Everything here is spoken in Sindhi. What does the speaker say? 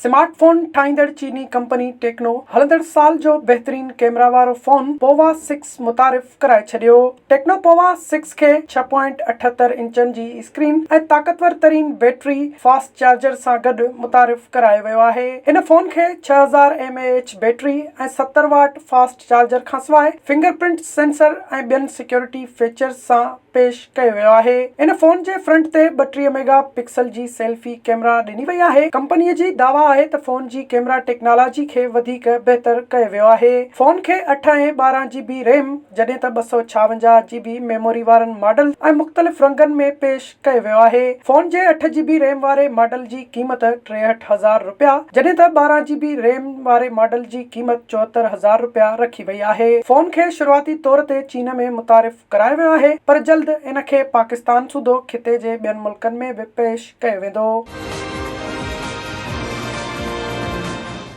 سمارٽ فون ٺاهيندڙ چيني ڪمپني ٽيڪنو هلندڙ سال جو بهترين ڪيمرا وارو فون پووا سڪس متعارف ڪرائي ڇڏيو. ٽيڪنو پووا سڪس کي ڇهه پوائنٽ 78 انچن جي اسڪرين ۽ طاقتور ترين بيٽري، فاسٽ چارجر سان گڏ متعارف ڪرايو ويو آهي. هن فون کي 6000 M A H battery ۽ 70 what fast charger کانسواء فنگر پرنٽ سينسر ۽ ٻين سيڪيورٽي فيچرز سان پيش ڪيو ويو آهي. ان فون جي فرنٽ تي 32 ميگا پڪسل جي سيلفي ڪيمرا ڏني وئي آهي. ڪمپني جي دعويٰ آهي ته فون جي ڪيمرا ٽيڪنالاجي کي وڌيڪ بهتر ڪيو ويو آهي. فون کي 8 ۽ 12 جي بي ريم جڏهن ته 256 جي بي ميموري وارن ماڊل ۽ مختلف رنگن ۾ پيش ڪيو ويو آهي. فون جي 8 جي بي ريم واري ماڊل جي قيمت 63 هزار رپيا جڏهن ته 12 جي بي ريم واري ماڊل جي قيمت 74 هزار رپيا رکي وئي آهي. فون کي شروعاتي طور تي چين ۾ متعارف ڪرايو ويو آهي پر جلد ان کي پاڪستان سوڌو خطي جي ٻين ملڪن ۾ به پيش ڪيو ويندو.